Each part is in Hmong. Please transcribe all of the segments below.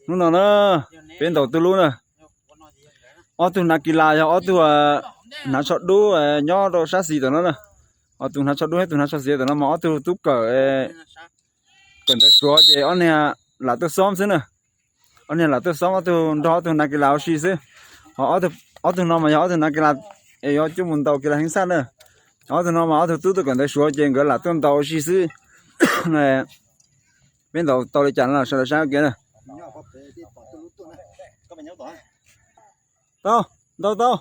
Hnub no na, peb ntaus tub lub na. Ob tug nas kis las yog ob tug hnav tsho dub nyob rau sab xis tom no na. Ob tug hnav tsho dub thiab tus hnav tsho xis tom no mas ob tug tub kawm, kawm ntawv suav ces ob niag lam tuaj xoob xwb na. Ob niag lam tuaj xoob, ob tug nrog ob tug nas kis las ua si xwb. Ho ob tug no mas yog ob tug nas kis las es yuav coj mus ntaus kis las heev xaj na. Ob tug no mas ob tug tub tuaj kawm ntawv suav ces nkawd lam tuaj ntaus ua si xwb. Peb ntaus tau li cas no los sawv daws saib kiag na. Tau, ntaus tau.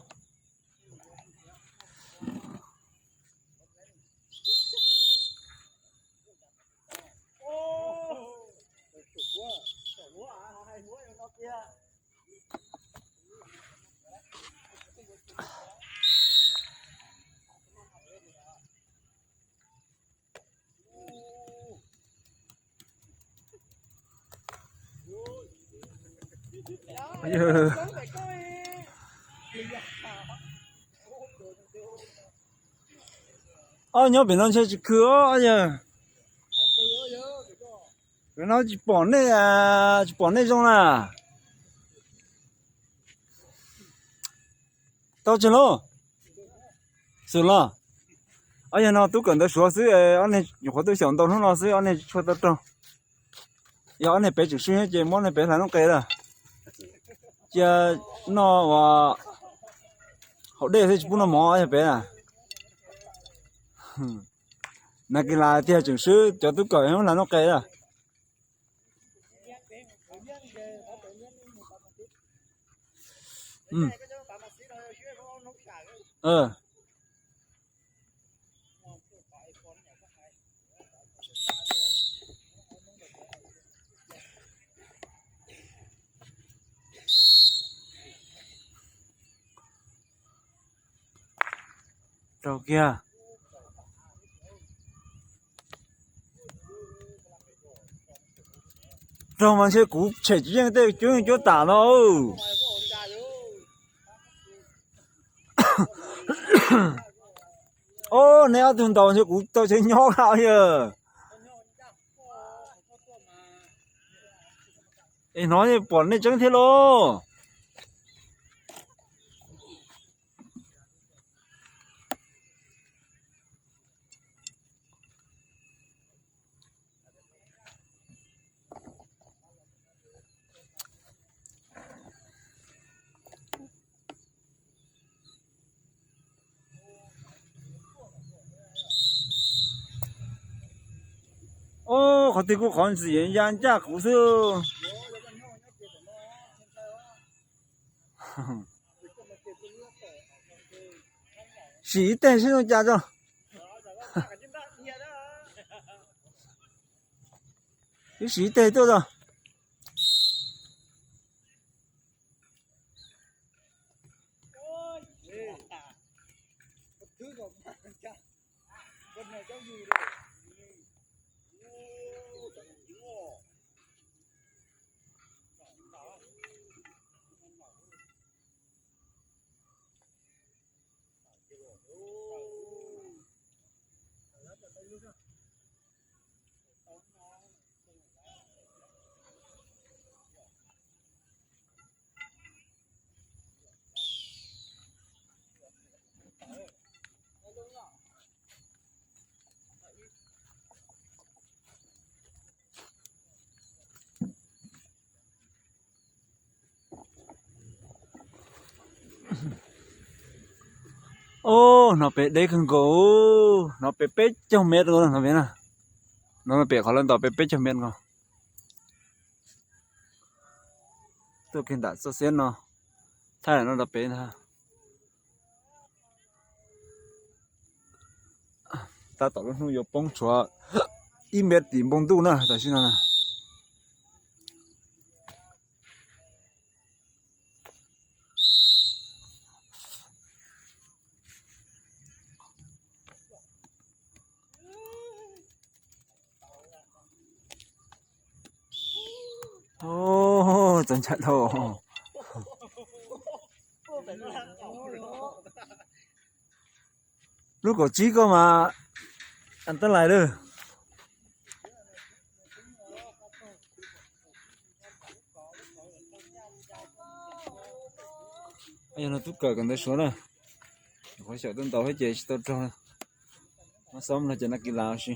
Ob nyob pem no ntshe tsis khw os yawg. Pem no tsis pom nej, tsis pom nej zoo na. Tau tsis lauj? Xwm los. Ob yawg no tub kawm ntawv suav xwb, ob niag nyuam qhuav tuaj xyaum ntau hnub no xwb, ob niag tsis tshua tau raug. Yog ob niag pem tseem swb ces muab niag pem hlais noob qes lawm. Cia noj ua haus dej xwb tsis pub noj mov yog pem na. Nas kis las tiag tseem swb cov tub kawm hlais noob qes lawm. Raug kiag. Raug mas ntshe kuv tshem tsis yeej tej cuab yeej cuab tam no. Ob, neb ob tug ntaus ntshe kuv tau tsev nyob lawm yawg. Es hnov pom nej tseeb thiab lauj. Ob, qhov twg kuj qhov ntxim ya ncaj kuv xwb. Sim ib teg seb zoo cas tso. Wb sim ib teg tuaj tso. Ob, no pem deb kawg nkaus, no pem peb caug mev no pem na. No pem qhov lawv ntaus pem peb caug mev nkaus. Tuaj kiag nram txoj xiab no, thaij no rau pem ntag. Tab tom lub hnub yuav poob tshuav ib mev tim npoo ntuj na tam sim no na. Txaus ntshai dhau. Lub kaum tsib ko mas tab lais lawm. Yog no tub kawm kawm ntawv suav na, qhov xyaum tuaj ntaus thiab ces tsis tau raug. Muab xob no ces na kis las si.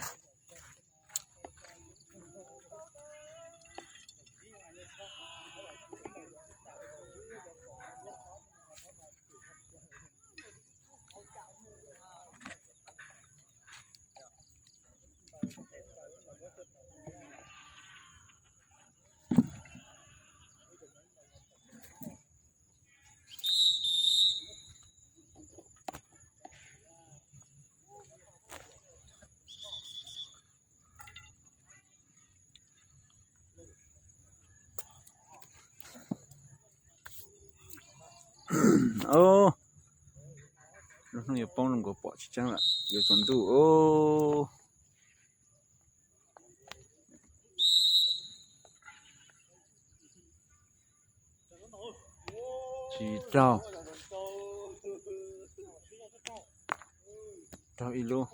Lub hnub yuav poob zoo nkaus pom tsis tseeb lawm, yuav tsaus ntuj os. Tsis raug, raug ib lub.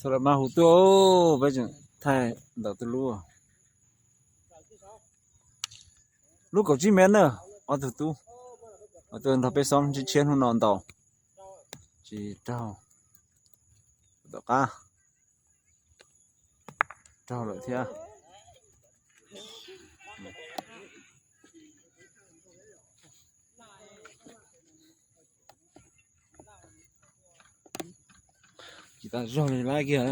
Txhob lam maj hu tuaj, peb tseem thaij ntaus tej lub. Lub kaum tsib mev na, ob tug tub, ob tug nrog peb xob tshiab tshiab hnub no ntaus tsis raug. Tom qab raug lawm thiab. Tsis tas zog li lawm kiag.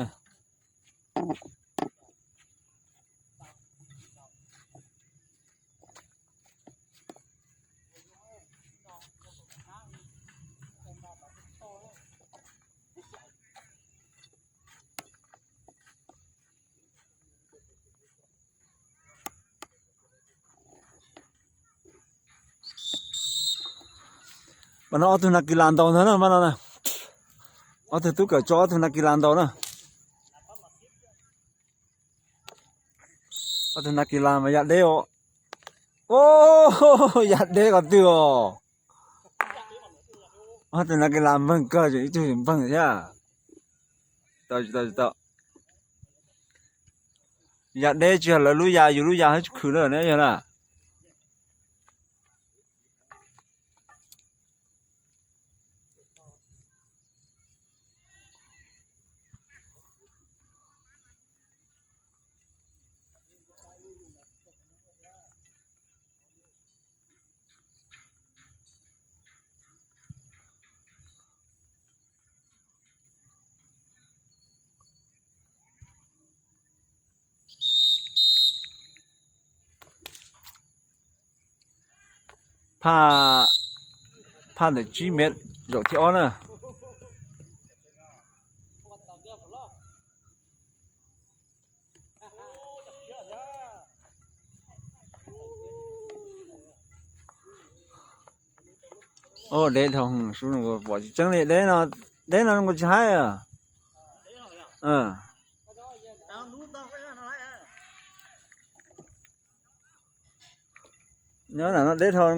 Mas no ob tug nas kis las ntaus ntag na, mas no na. Ob tug tub kawm tso ob tug nas kis las ntaus na. Ob tug nas kis las mas yam deb os. Yam deb qhov twg os. Ob tug nas kis las npeeg kawg, ib tug npeeg thiab. Tsis tau, tsis tau. Yam deb tsis yog lawv lub yam, yus lub yam hab tsis khwm na, ne yog na. Phaj, phaj ntawm tsib mev zaum thib ob na. Deb dhau, pom tsis tseeb li, deb no, deb no zoo nkaus tsis haib. Nyob nram no deb dhau,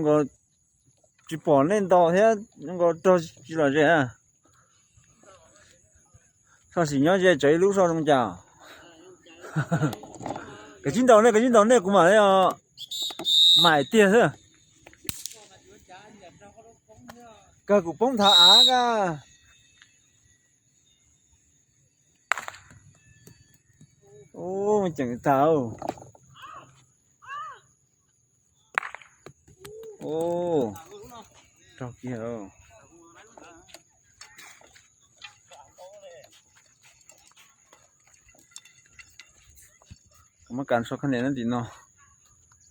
tsis pom nej ntaus thiab, zoo nkaus raug tsis lom zem. Soj sim nyob ze tsawv ib lub soj zoo cas. Koj tsis ntaus nej, koj tsis ntaus nej kuv mam li mam tiag xwb. Kawg kuv poob thav av koj. Ub, ceem tag. Ub, raug kiag. Muab kas so khaub niam nyob tim no.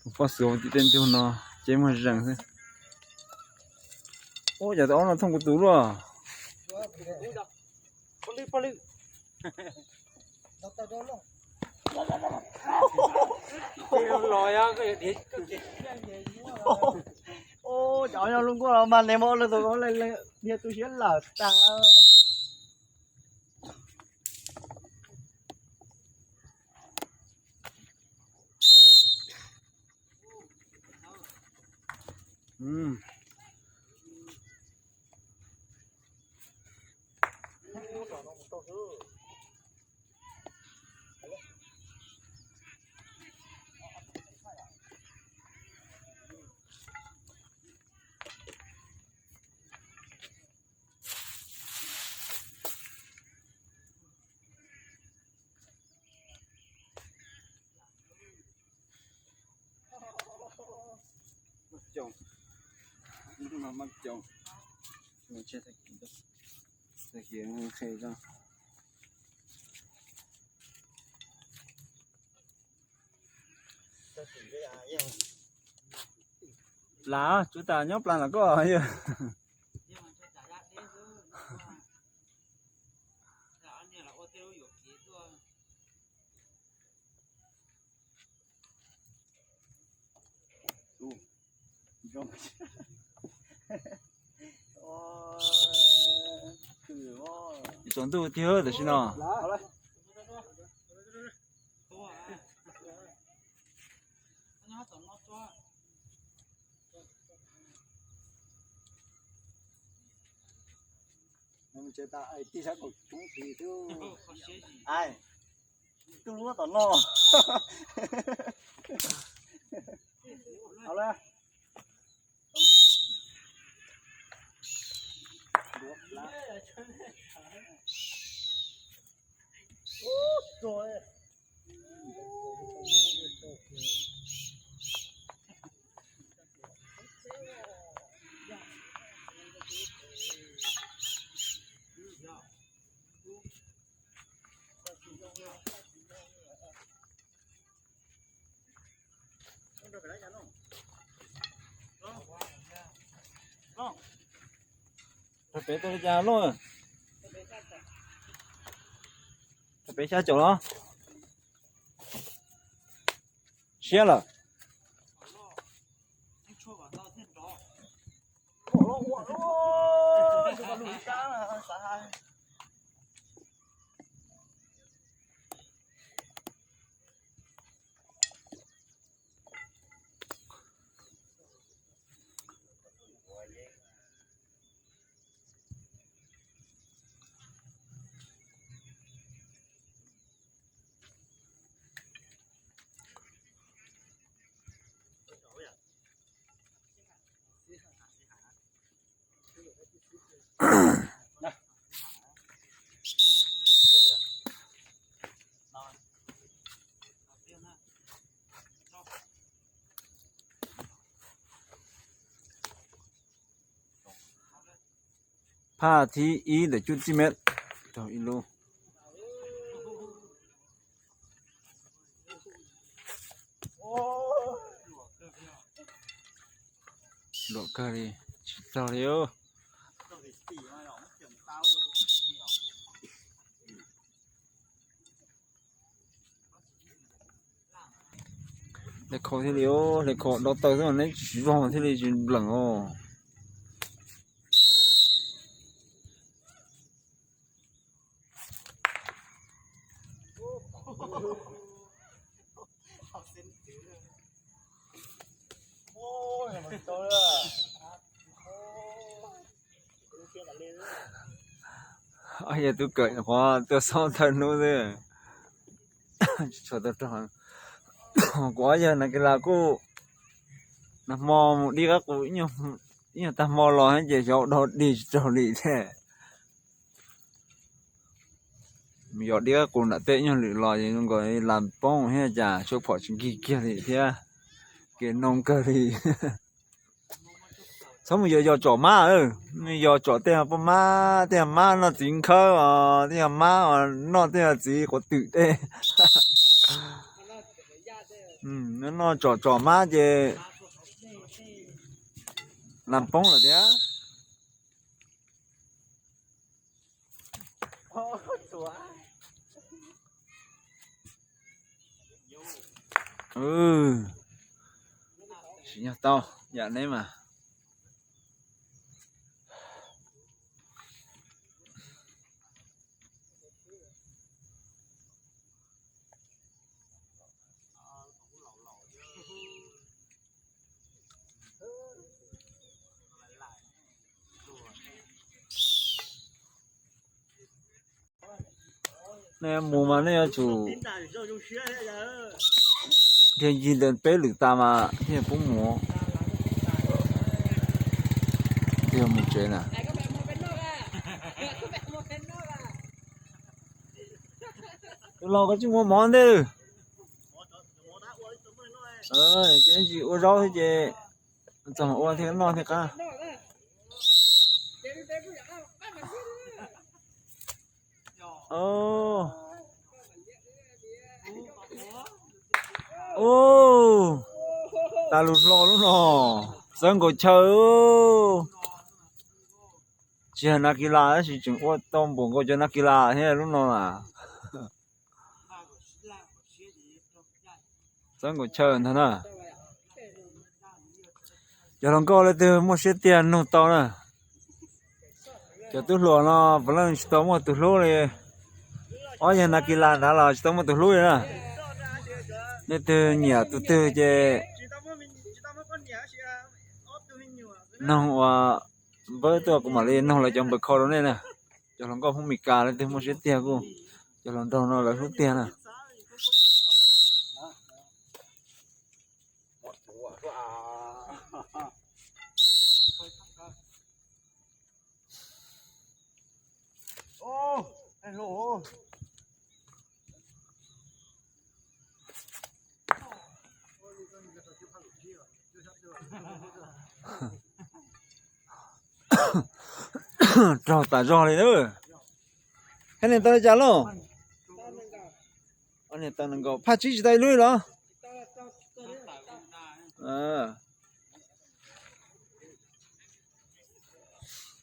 Tus poj xuav tim tej ntug no, ces muag zees xwb. Ub, cas tus aub no thooj kuv tus luaj. Cov no lub nkuaj los mas nws muab lwm tus dhia tu siab lawm tas. Las, tsuav tas nyob plas ntawm koj yog. Tsaus ntuj tiag tam sim no. Tij sab kaum coob tis xwb. Tus lub tom no. Rau pem tuaj li cas loj? Rau pem xya caum los? Siab lawm. Phaj thib ib ntawm cuj tsib mev, raug ib lub. Luam kawg li, tsis raug li. Hle khau thiaj li, hle khau do taw xwb neb tsis vog thiaj li tsis npleem os. Yog tus kawm qhov tuaj xob thawj hnub xwb, tsis tshua tau rog. Kuv ob yawg na ke las kuj nag hmo mus dib qab qus ib nyuag tag hmo los ces xyov dog dig tsis raug li thiab. Mus yos dib qab qus nram tej ib nyuag lwm los es zoo nkaus las poob thiab cas sab phom tsis nkig kiag li thiab, kev noo kawg li. Txhob mus yos yos tsom mab, yos tsom tej poj mab, tej mab noj txiv nkhawb os, tej mab noj tej txiv quav twm tej. Noj noj tsom tsom mab ces nas poob lawm thiab. Tsis nyob tau yam neb mas. Nej mus mas nej yuav tsum thiaj ncig ntawm peb lwm tas mas thiaj pub mus, thiaj mus tsev na. Tus laus koj tsis muaj mov ntej. Ces tsis ua zaub thiab ces txog ua thiaj noj thiaj qab. Ub, tas lus hlo lub no, txawb nkaus chaw. Tsis hais nas kis las tab sis tseem ua tau npaum nkaus cov nas kis las thiab lub no na. Txawb nkaus chaw ntag na. Cov hluas nkauj leej twg muaj siab tiag nug tau na. Cov tub hluas no puav leej tsis tau muaj tus hlub li. Ob yawg nas kis las nrad los tsis tau muaj tus hlub li na. Leej twg nyiam tus twg ces noog ua npawb tuaj kuv mam li noog lawv cov npawb kho rau nej na. Cov hluas nkauj Hmoob Mes Kas leej twg muaj siab tiag kuj, cov hluas nraug no lawv hlub tiag na. Raug tas zog li na. Hais niam tau li cas lauj? Niam tau nees nkaum, phaj tsib tsis tau ib lub los?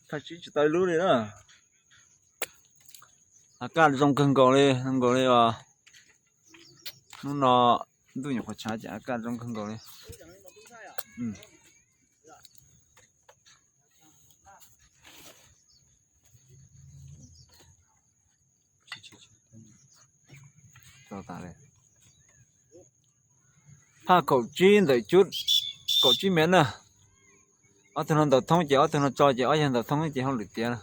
Phaj tsib tsis tau ib lub li na. Av kaj zoo kawg nkaus li, zoo nkaus li os. Hnub no ntuj nyuam qhuav tshav ces av kaj zoo kawg nkaus li. Phaj kaum tsib ntawm cub kaum tsib mev na. Ob tug no ntaus thoob ces ob tug no tso ces ob yawg ntaus thoob ces hauj lwm tiav na.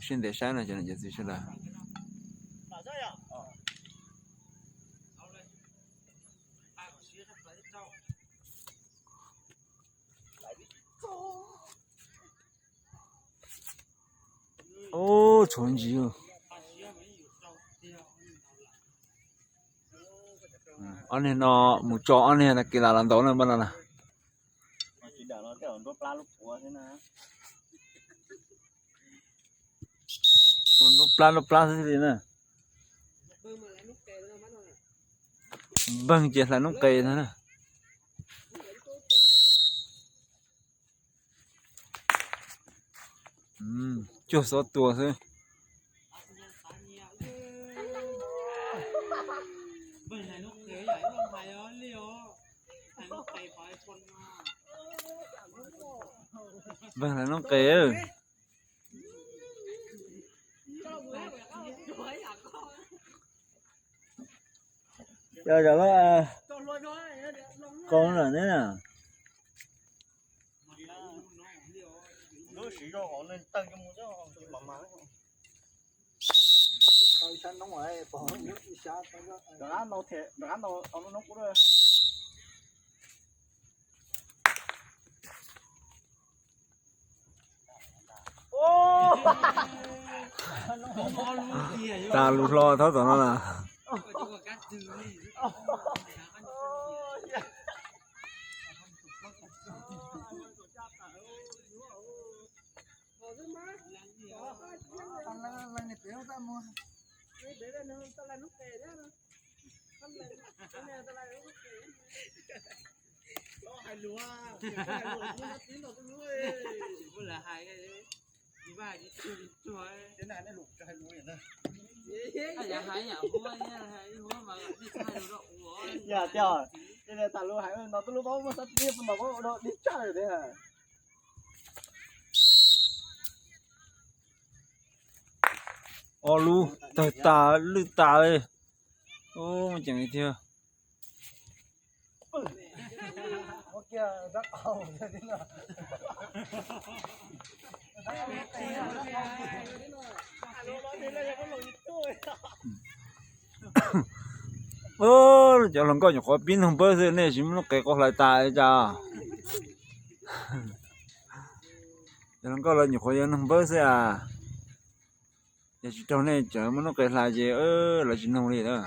Sib ntev saib no cov niam cov txiv sawv daws. Ub, tshuav ntsis. Ob niag no mus tso ob niag nas kis las los ntaus na npaj no na. Ua nruab plab nruab plab xwb li na. Npeeg ces hlais noob qes ntag na. Cuag xob tua xwb. Npeeg hlais noob qes. Yog zam loj qoo lawm ne na. Tas lus hlo thaub tom no na. Yog tiag, tas lus hais no tuj lub paub muaj xab tis, no paub ua dog dig tsaj lawm tiag. Ob lub tawg tas lwj tas li. Ub, ceem li tiag. Cov hluas nkauj nyuam qhuav pib noog npawb xwb, nej tsis muaj nuj qes qau hlais tas li cas? Cov hluas nkauj lawv nyuam qhuav yuav noog npawb xwb as. Yog tsis raug nej tseem muaj nuj qes hlais ces lawv tsis noog li lawm.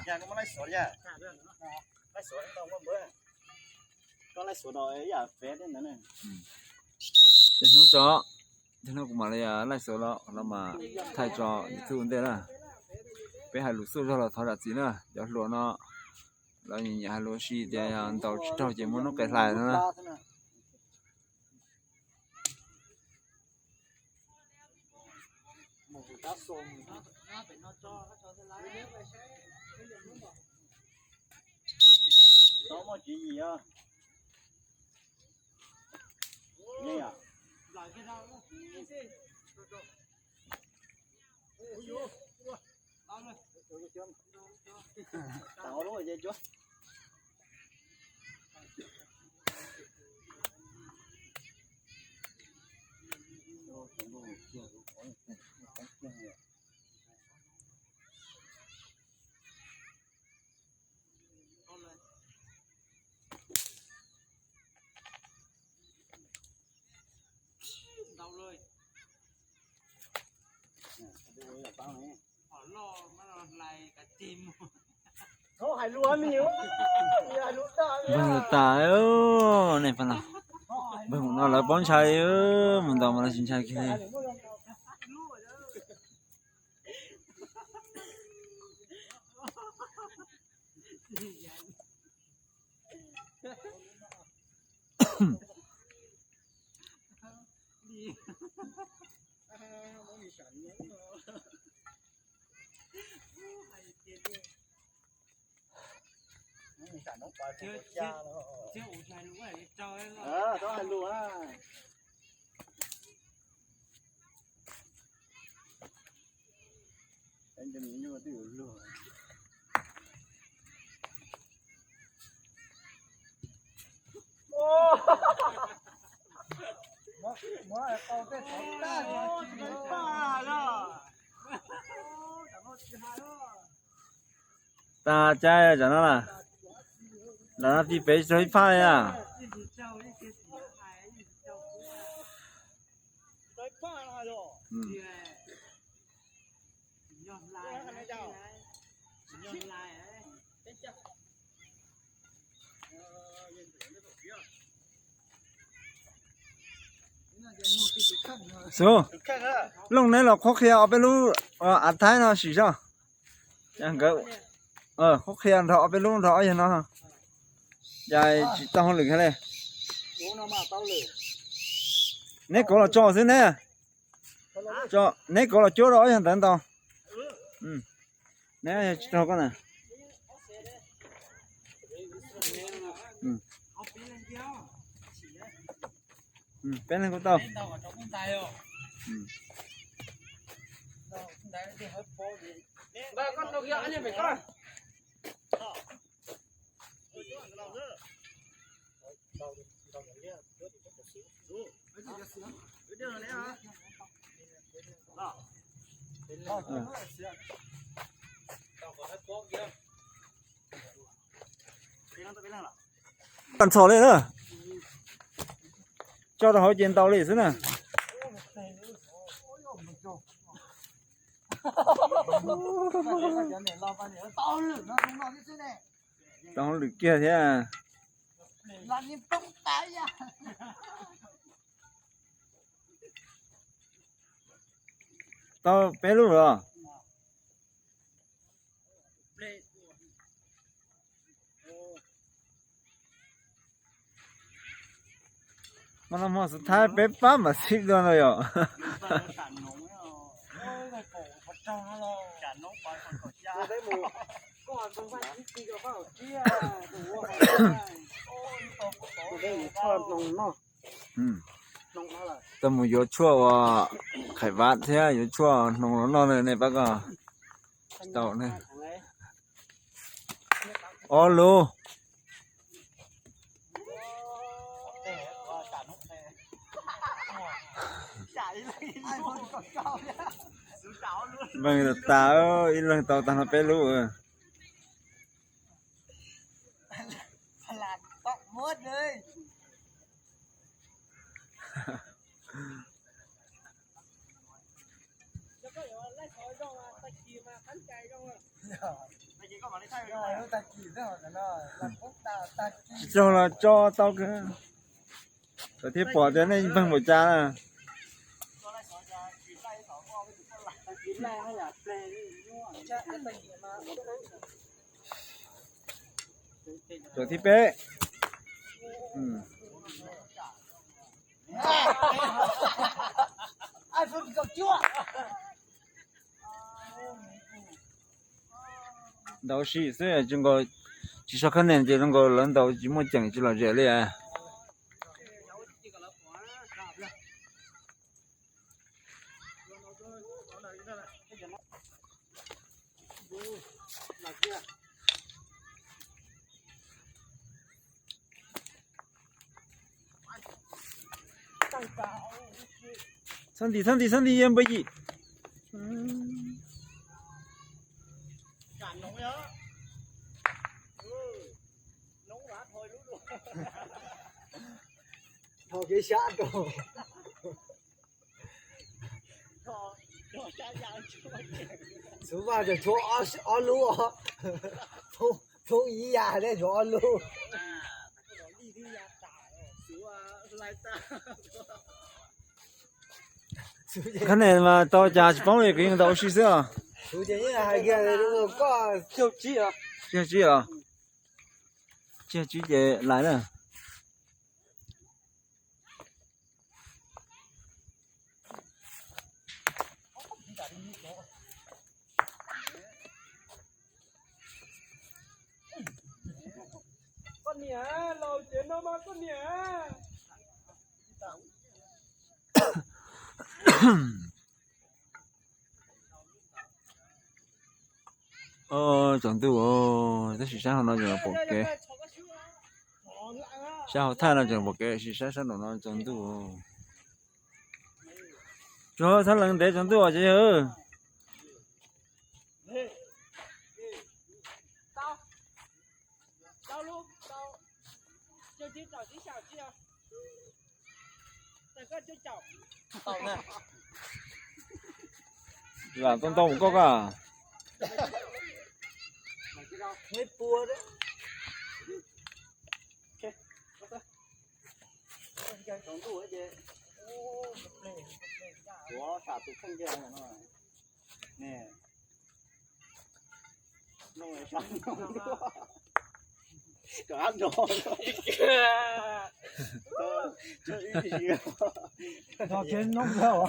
Tej hnub tso, tej hnub kuv mam li laij xov los los mas thaij tso YouTube ntej na. Peb hais lus xuj zog los thov zam txim na, cov hluas no lawv nyiam nyiam hais lus ua si tias yog ntaus tsis raug ces muaj nuj qes hlais no na. Npawg tas, nej pab no, npawg no lawv paub ntshai, mus ntaus mas lawv tsis ntshai kiag li. Tas cai tam no lawm, lam no tib pem tsis tau ib phaj li na. Xub, Looj, neb los qhuab qhia ob peb lub av thaib no sim zog. Nkawd qhuab qhia nrog ob peb lub nrog ob yawg no. Cas tsis tau hauj lwm thiab li. Neb kauv los tso xwb neb. Neb kauv los cuab rau ob yawg ntawd ntaus. Neb tsis raug koj na. Peb leeg kuj tau. Tag nrho li na. Tso rau hauv ces ntaus li xwb na. Tau hauj lwm kiag thiab. Tau peb lub los. Hmo no hmo xub thaib peb pab mam xib dua ntag yom. Tau mus yuav tshuaj uas Khais Vaj thiab yuav tshuaj hnoos los noj ne, nej pab koj tau ne. Ob lub. Npeeg tas, ib leeg tau tag no peb lub. Tsis tsaug los tso tau kawg. Thaum thiab pom tias nej npeeg npaum cas na. Cov thib peb. Ntaus sim xwb, tsis nkaus, tsis so khab nes ces zoo nkaus lawv ntaus tsis muaj ceem tsis lom zem li. Txhob nti, txhob nti, txhob nti, npawg yim. Thaum kev xyab rau. Xub Vaj tseem tshuav ob lub, thoob ib yam thiab tshuav ob lub. Khab nes mas tau cas tsis paub li, kuv yeej ntaus ua si xwb os. Tsib os, tsib os, tsib ces lais na. Koj niam, laus ces no mas koj niam. Tsaus ntuj, tab sis sab hauv no tseem pom kev. Sab hauv thaj no tseem pom kev, tab sis sab sab nraum no tsaus ntuj. Tsuag, thaj lees ntev tsaus ntuj os ces yawg. Lam tau ntau koj koj.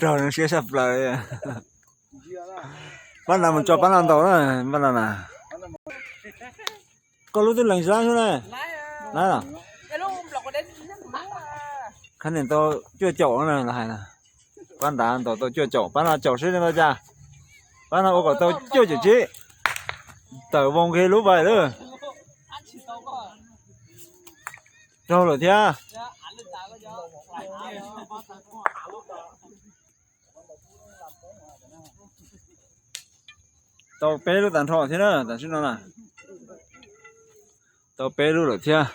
Raug siab saj plaws. Pab no mus tso pab no ntaus na, pab no na. Koj lub twb lees tsis lab xwb na. Lab los? Khab nes tau cuaj caum na los hais na. Pab nrad ntaus tau cuaj caum, pab no caum seb tau cas. Pab no ua kom tau cuaj caum tsib. Tawm voo kiag lub vais lawm. Raug lawm thiab. Tau peb lub tag nrho thiab na, tam sim no na. Tau peb lub lawm thiab.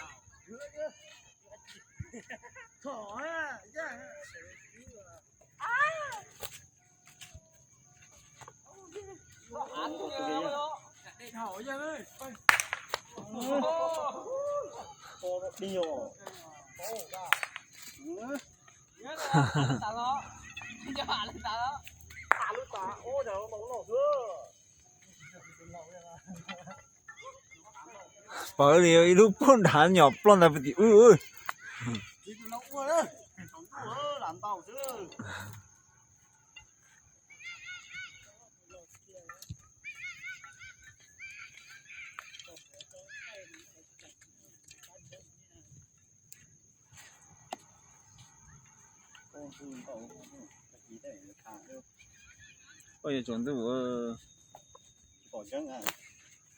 Pawv li ib lub poob nrad nyom ploj ntawd puag tim wb. Oj, yuav tsaus ntuj,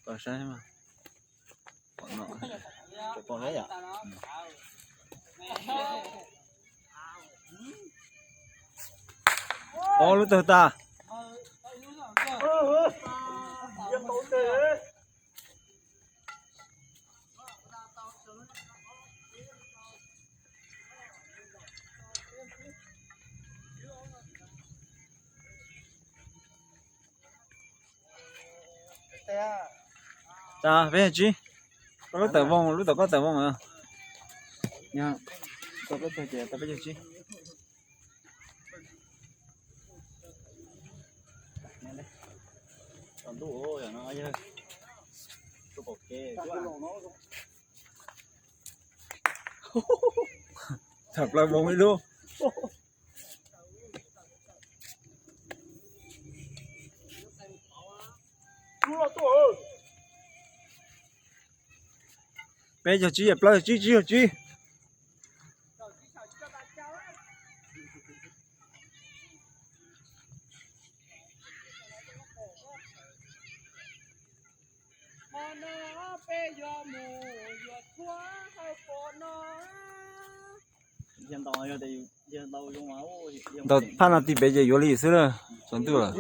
pom saib mas. Ob lub tawg tas. Tas peb caug tsib. Koj lub tawm voo, lub tom koj tawm voo. Tau peb caug tsib. Tham plaws voo ib lub. Peb caug tsib, plaub caug tsib, tsib caug tsib. Ntaus phaj no tim pem ces yuav li xwb lawm, tsaus ntuj lawm.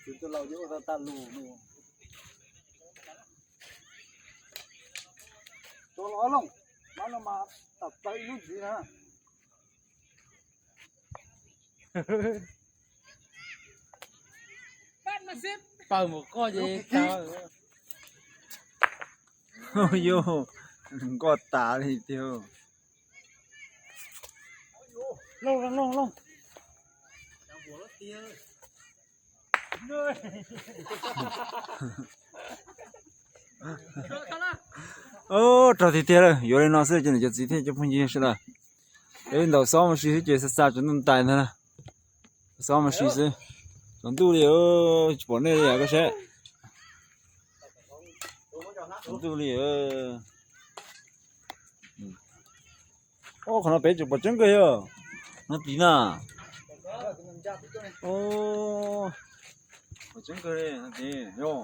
Txiv tus laus ces ua tau tas lus. Tso los Looj, mab no mas tawm plaws ib lub ntxiv na. Paws mus koj ces. Yus nkoj tas li tiag. Rog tiag tiag lawm, yuav li no xwb cov niam cov txiv thiab cov phooj ywg sawv daws. Peb ntaus xob mus si xwb ces xa xa tsaus ntuj ntais ntag na. Xob mus si xwb. Tsaus ntuj li, tsis pom nej li koj saib. Tsaus ntuj li. Qhov no peb tseem pom tseeb kawg yog. No tim na. Pom tseeb kawg li no tim. Yog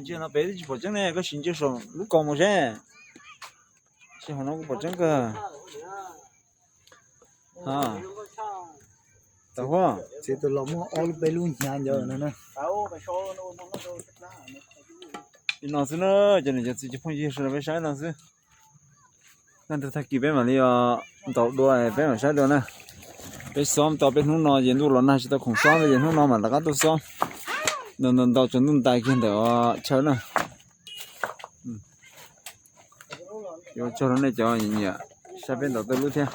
ntsia no peb twb tsis pom tseeb ne, koj sim ntsia saum lub kaus mus seb. Sim hauv no kuj pom tseeb kawg. Txiv tus laus muaj ob lub peb lub hnyav ncawd no na. Li no xwb na, cov niam cov txiv cov phooj ywg sawv daws peb saib no xwb. Kaj ntug tag kis peb mam li ntaus dua peb mam saib dua na. Peb xob tau peb hnub no ces ntuj los nag tsis tau khoom xob ces hnub no mam rov qab tuaj xob. Ntaus ntaus tsaus ntuj ntais kiag ntawm chaw na. Yuav tsaug rau nej cov nyiam saib peb ntaus tej lub thiab.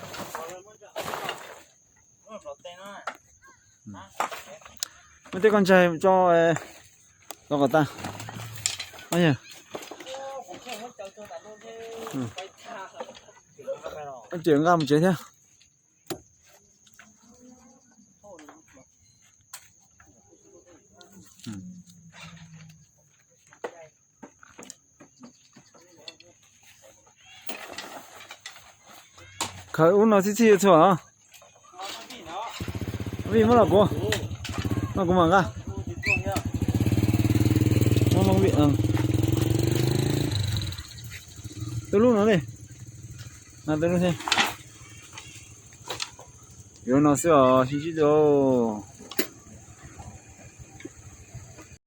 Muab tej koj ntsaig tso los kom tas. Ces nqa mus tsev thiab. Khaws ub no txhij txhij yuav txhua. Vij muab los kuv, no kuv mam nqa. Tus lub no li, tus lub thiab. Yuav no xwb os, sib ntsib dua.